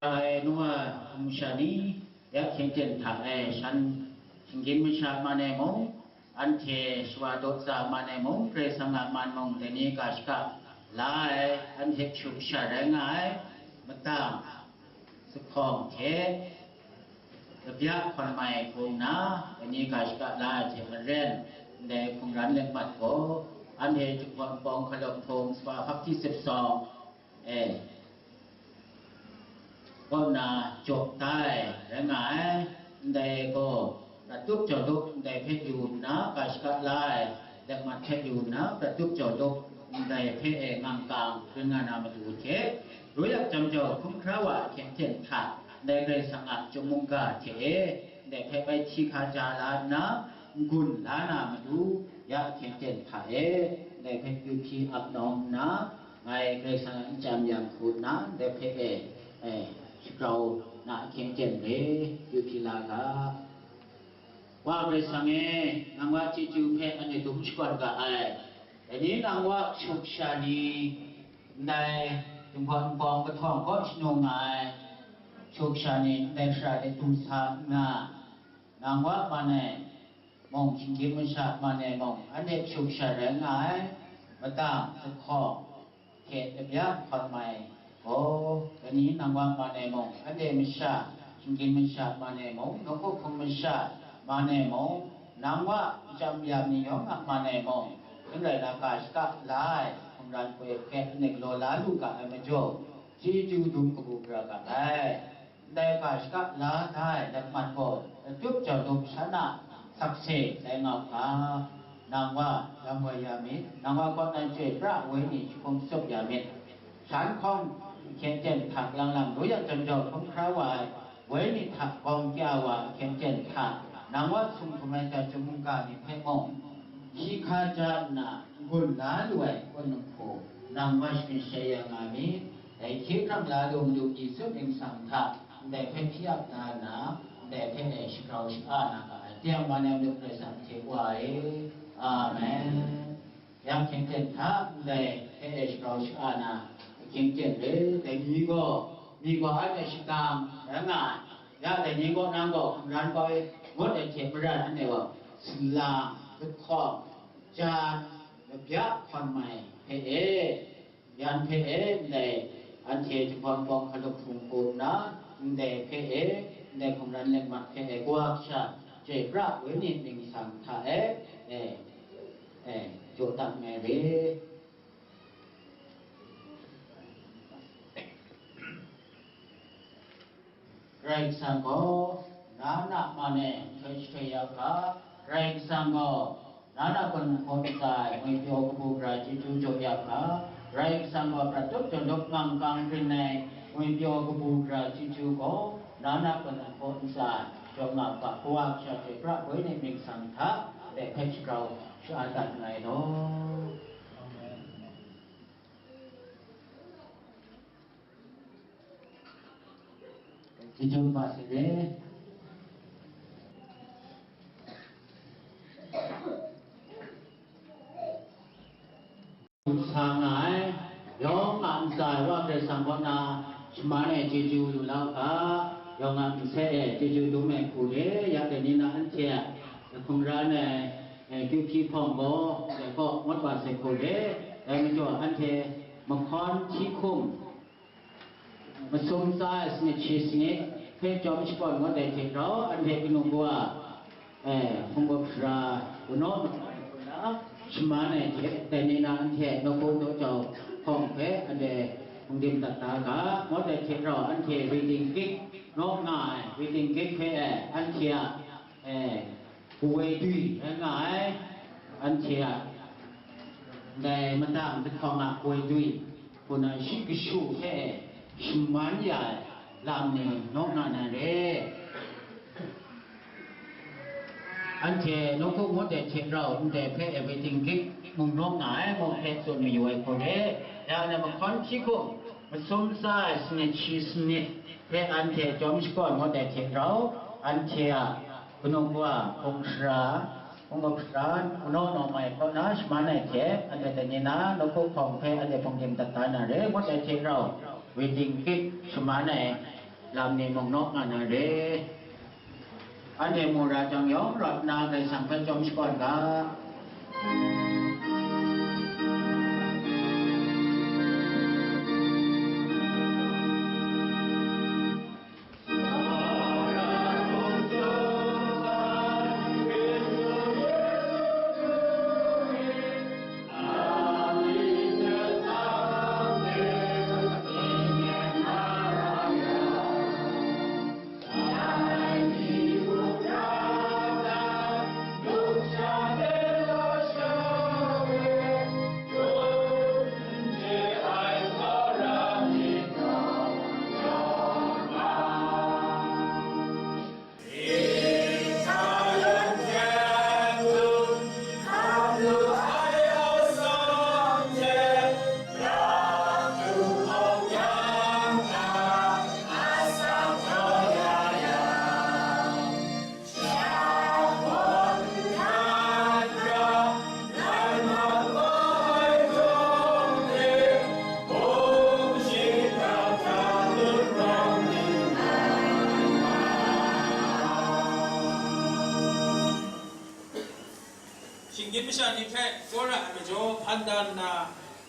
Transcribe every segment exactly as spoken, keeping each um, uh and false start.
Ai nu wa hpung masha ni, ya hkying ten hta e shan shinggyim masha man e mung, anhte shawa daw tsa man e mung, Karai Kasang a man mung, dai ni ga shaka la ai, anhte hpyu masha rai nga ai, matang, zuphpawng hte, labya hkawn mai hkrum nna, dai ni ga shaka la ai hte maren, ndai hkungran let mat gaw, anhte Jinghpaw Wunpawng hkalawk hpung, saba hpap hti sip sawng, e, kaw nna jaw da ai rai nga ai. Ndai gaw prat tup jaw tup, ndai hpe yu nna, ga shaka la ai, let mat hpe yu nna, prat tup jaw tup, ndai hpe e ngang kang ring nga na matu hte, Roi yak jam jau hkrum hkra wa a hkying ten hta, ndai Karai Kasang a chyum mungga hte e, ndai hpe bai hti hka ja la nna, n-gun la na matu, ya hkying ten hta e, ndai hpe yu hpyi ap nawng nna, ngai Karai Kasang a n-chyam yang hku nna, ndai hpe e, e, shagrau na hkying ten re, yu hpyi la ga. Wa Karai Kasang e, nang wa chyeju hpe anhte dum shakawn ga ai. Dai ni nang wa kashu kasha ni, ndai Jinghpaw Wunpawng kahtawng kaw shanung nga ai kashu kasha ni, ndai shara de du sa nna, nang wa man e mung, shinggyim masha man e mung, anhte kashu kasha rai nga ai, matang, zuphpawng, hte labya hkawn mai gaw, dai ni nang wa man e mung, anhte masha, shinggyim masha man e mung, nawku hpung masha man e mung, nang wa nchyam ya ni yawng a man e mung, n rai na, ga shaka la ai hkungran hpe hpe n galaw la lu ga ai majaw, chyeju dum kabu gara ga ai. Ndai ga shaka la da ai lat mat gaw, latup jau lup shan a sakse tai nga u ga, nang wa lam wai ya myit, nang wa kaw nan chyoi pra ai wenyi jahkum tsup ya myit. Shan hkawng hkyen ten htak lang lang lu yak jang jau hkrum hkra wa ai wenyi hta gawng kya wa ai hkyen ten hta, nang wa sung htum ai chyum mungga ni hpe mung, hti hka ja nna n-gun la lu ai kaw nhku, nang wa sharin sharai ya nga myit. Dai hkye hkrang la lu Madu Yesu mying hta, ndai hpe hpyi ap na nna, ndai hpe e shagrau sha-a na ga ai, teng man ai Madu Karai Kasang hte Wa e. Amen. Yang hkying ten hta, ndai hpe e shagrau sha-a na, hkying ten re, dai mi gaw, mi gaw anhte shadang rai nga ai. Ya dai ni gaw nang gaw hkungran kau e, ngut ai hte maren anhte gaw, salang, lahkawng, jan, labya hkawn mai hpe e, yan hpe e ndai anhte Jinghpaw Wunpawng hkalawk hpung hku nna, ndai hpe e, ndai hkungran let mat hpe e, kawa kasha chyoi pra ai wenyi mying hta e, e, e, jaw dat ai re. Karai Kasang gaw, na na man e nhtoi jahtoi ya ga, Karai Kasang gaw, na na hpung hkaw ntsa e ngwi pyaw kabu gara chyeju jaw ya ga, Karai Kasang gaw, prat tup jaw lup mang kang ring ai ngwi pyaw kabu gara chyeju gaw, na na hpung hkaw ntsa e jaw nga ga, kawa kasha chyoi pra ai wenyi mying hta, ndai hpe shagrau sha-a dat nngai law. Chyeju kaba sare. Sa nga ai, yawng a ntsa e Wa Karai Kasang kaw na shaman ai chyeju lu la u ga, yawng a nse e chyeju dum ai hku re, ya dai ni na anhte a hkungran ai, e, kyu hpyi hpawng gaw, ndai kaw ngut wa sai hku re, dai majaw anhte mahkawn hti hkum, masum tsa ai sanit shi sanit hpe chyawm shakawn ngut ai hte rau, anhte kanu kawa, e, hpung gawp sara, kanaw shaman ai hte, dai ni na anhte nawku naw jau hpawng hpe anhte hpung dim dat da ga, ngut ai hte rau, anhte reading gig naw nga ai, reading gig hpe, e, anhte a, e, kawoi dwi rai nga ai, anhte a ndai matang lahkawng a kawoi dwi, kaw na shi kashu hte shaman ya ai lam ni naw nga na re. Anhte nawku ngut ai hte rau ndai hpe everything gig mung naw nga ai, mung hpe tsun mayu ai hku re. Ya na mahkawn hti hkum, masum tsa ai sanit shi sanit hpe anhte chyawm shakawn ngut ai hte rau, anhte a kanu kawa, hpung sara, hpung gawp sara, kanaw naw mai kaw na shaman ai hte, anhte dai ni na nawku hpawng hpe anhte hpung dim dat da na re, ngut ai hte rau, reading gig shaman ai, Lam ni mung naw nga na re. Anhte mu ra jang, yawng rawt nna Karai Kasang hpe chyawm shakawn ga. Shinggyim masha ni hpe tsawra ai majaw hpan da nna,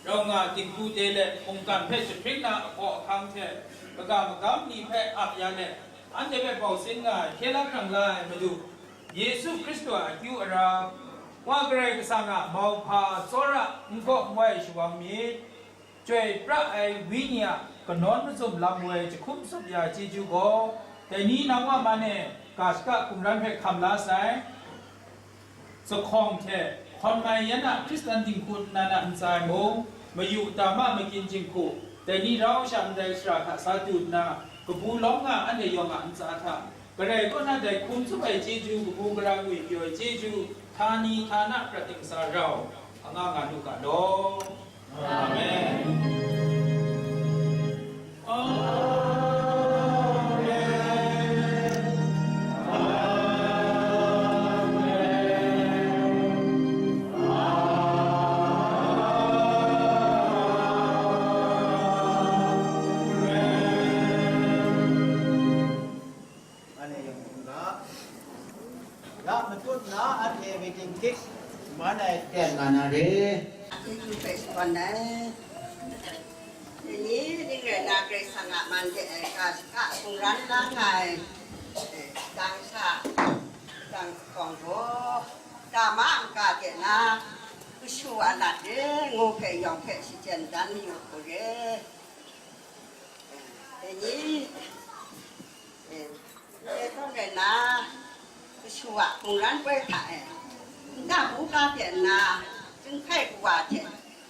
rau nga dinghku de let mungkan hpe jahpring na ahkaw ahkang hte kaga magam ni hpe ap ya let, anhte hpe bau sin nga ai hkye la hkrang la ai Madu, Yesu Hkristu a akyu ara, Wa Karai Kasang a mauhpa tsawra n gaw n wai shawang myit. Chyoi pra ai Wenyi a kanawn mazum lam woi jahkum tsup ya chyeju gaw, dai ni nang wa man e ga shaka hkungran hpe hkam la sai. Zahkawng hte hkawn mai yan a Hkristan dinghku nnan a ntsa e mung, mayu dama makyin jinghku, dai ni rau sha ndai shara hta sa du nna, kabu lawm nga anhte yawng a ntsa hta, Karai kaw na dai hkum tsup ai chyeju, kabu gara ngwi pyaw ai chyeju, htani htana prat dingsa rau, anga nga lu ga law. Amen. Amen. Amen. Amen. Anhte yawng hkrum ga. Ya matut na anhte waiting hkik man ai ten nga na re. Chyeju hpe shakawn ai. Dai ni ning rai na, Karai Kasang a man de ai ga shaka hkungran la nga ai, eh, tang sha, tang kawng gaw, dama a ga de na, kashu a lat de ngu hpe yawng hpe shachyen dan mayu hku re. Dai ni, eh, Ndai hpawng rai na, kashu a hkungran poi hta e, nta bu ga hte nna, chyinghkai kawa hte,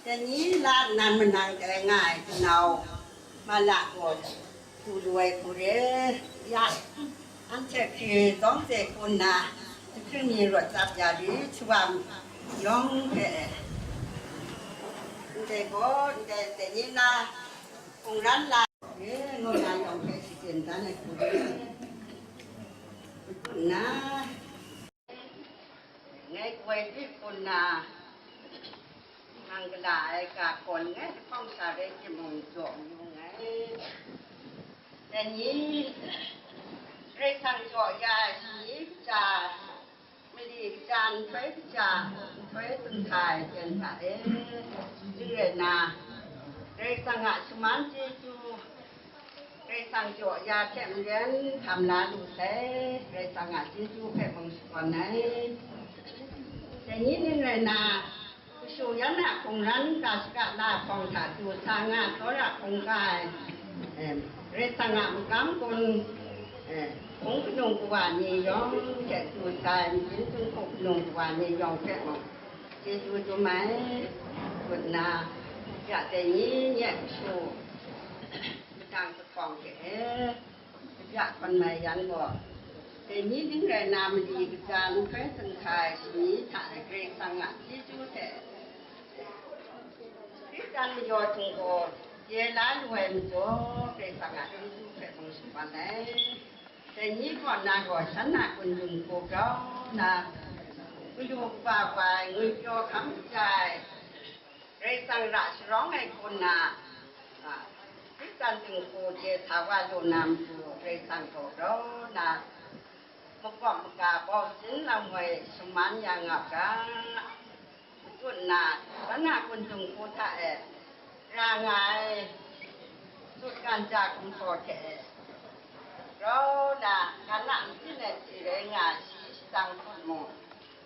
dai ni la nnan manang tai nga ai kanau, Mala gaw du lu ai hku re, ya, anhte hkri tsawng tse hku nna, jahpring ni rawt tsap ya ri, shawa yawng hpe, ndai gaw, ndai, dai ni na, hkungran la, e, ngu na yawng hpe shachyen dan ai hku re. Nna, ngai goi hpyi hpun na, nang gala ai ga gawn ngai lahkawng sha rai timung, jaw n yu nngai. Dai ni, Karai Kasang jaw ya ai shayi kaja, mali kaja, nhtoi kaja, nhtoi zun sa ai ten hta e, ning rai nna, Karai Kasang a shaman chyeju, Karai Kasang jaw ya hte maren hkam la lu sai, Karai Kasang a chyeju hpe mung shakawn ai. Dai ni ning rai nna, kashu yan a hkungran ga shaka la hkawng hta du sa nga, tsawra hkungga ai, em, Karai Kasang a magam gun, em, hpung hpunung kawa ni yawng hte du sa ai, masin hpung hpunung kawa ni yawng hpe mung, chyeju dum ai, ngut nna, ya dai ni nye kashu, madang lahkawng hte e, kaja hkawn mai yan gaw, dai ni ning rai na, mali kaja nhtoi zun sa ai shayi hta e Karai Kasang a chyeju hte, Hkristan majaw htinggaw chye la lu ai majaw, Karai Kasang a chyeju hpe mung shakawn ai. Dai ni kaw na gaw, shan a kun-, gun hku grau nna, galu kaba wa ai, ngwipyaw hkam shaja ai, Karai Kasang ra sharawng ai hku nna, a, Kan dinghku hte sa wa lu na matu Karai Kasang gaw grau na, makawp maga bau sin lam ngoi shaman ya nga ga, matut na, kana kun dinghku hta e ra nga ai, sut kan ja gumhpraw hte e grau na, kana nsin ai hte rai nga ai shi shadang hput mung,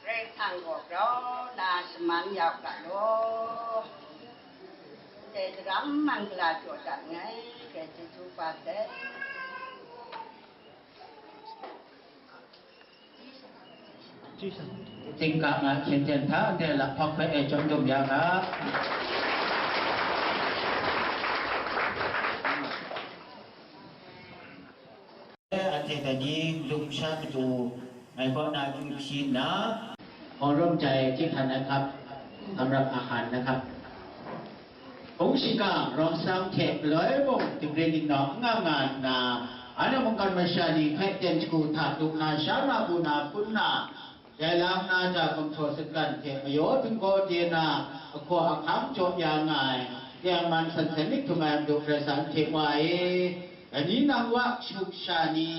Karai Kasang gaw grau na shaman ya u ga law. Ndai daram mangala jaw dat nngai, dai chyeju pa sai. Tingkang a hkyen ten hta, ndai lahpawk hpe e chyawm dum ya ga. Anhte dai ni, madu masha matu ngai kaw na akyu hpyi nna, เคารพใจที่เคารพครับ สำหรับอาหารนะครับ Hpung shingkang, rawng sang hte galoi mung, dingre dingnaw n nga nga nna, anhte mungkan masha ni hpe ten shagu hta dum na, sha na, bu na, hpun na, Dai lam na ja gumhpraw sakan hte mayaw hpunggaw de na, ahkaw ahkang jaw ya nga ai, tengman san san myit htum ai Madu Karai Kasang hte wa e, dai ni nang wa kashu kasha ni,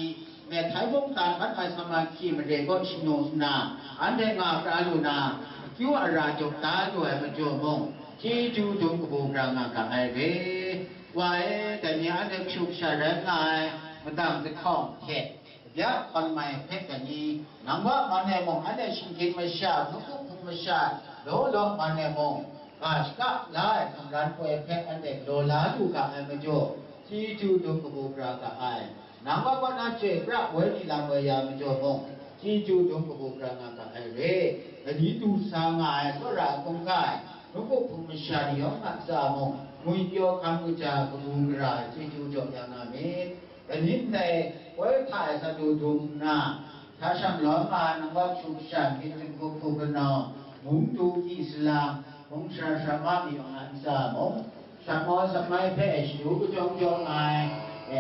mehtai mungdan mat ai sa mahkyi mare kaw shanu nna, anhte nga pra lu na, akyu ara jaw da lu ai majaw mung, chyeju dum kabu gara nga ga ai re. Wa e, dai ni anhte kashu kasha rai nga ai, madang dahtawng hte, Bya hkawn mai hpe dai ni, nang wa man e mung, anhte shinggyim masha, mukuk hpung masha, law law man e mung, ga shaka la ai hkungran poi hpe anhte galaw la lu ga ai majaw, chyeju dum kabu gara ga ai. Nang wa kaw na chyoi pra woi ni lam woi ya majaw mung, chyeju dum kabu gara nga ga ai re. Dai ni du sa nga ai tsawra ai hkungga e, mukuk hpung masha ni yawng a ntsa mung, ngwipyaw hkam kaja kabu gara ai chyeju jaw ya nga myit. Dai ni ndai poi hta e sa du dum nna, hta shang lawm nga ai nang wa kashu kasha, hpyen htingbu hpu kanaw, mung du hti salang, mung sara sara ma mi yawng a ntsa mung, sat maw sat mai hpe shadu kajawng jawng ai, e,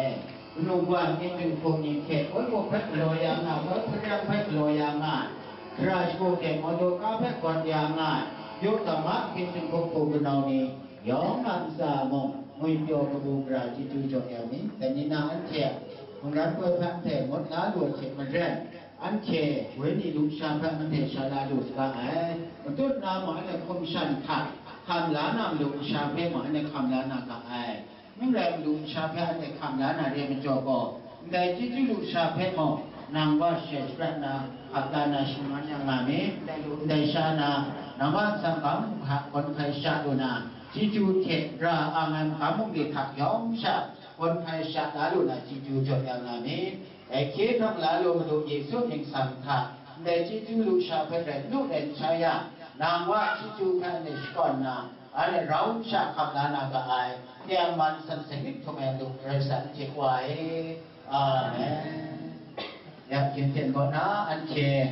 kanu kawan hpyen htingbu ni hte, poi muk hpe galaw ya nga ai, poi hpe rang hpe galaw ya nga ai, sara shagu hte mawdaw ka hpe gawn ya nga ai, yaw tamma hpyen htingbu hpu kanaw ni, yawng a ntsa mung, ngwipyaw kabu gara chyeju jaw ya myit. Dai ni na anhte hkungran poi hpe anhte ngut la lu ai hte maren, anhte wenyi lusha hpe anhte sha la lu saga ai. Matut na mung, anhte hkum shan hta hkam la na malu masha hpe mung, anhte hkam la na ga ai. N rai, malu masha hpe anhte hkam la na re ai majaw gaw, ndai chyeju lusha hpe mung, nang wa share shaprat na, hkap la na shaman ya nga myit. Ndai lu ndai sha na, nang wa nsang ga mung hta gawn hkai sha lu na, chyeju hte ra ang ai magam mung de hta yawng sha gawn hkai sha la lu na, chyeju jaw ya nga myit. Dai hkye hkrang la lu Madu Yesu mying hta, ndai chyeju lusha hpe rai n lu ai n sha yang, nang wa chyeju hpe anhte shakawn na, anhte rau sha hkam la na ga ai, tengman san san myit htum ai Madu Karai Kasang hte wa e. Amen. Ya, hkyen hten kaw na, anhte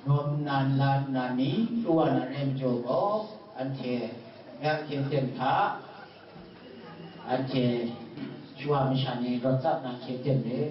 nawm nna n la nna ni, pru wa na re ai majaw gaw, anhte ya hkyen hten hta, anhte shawa masha ni rawt tsap na hkyen hten re.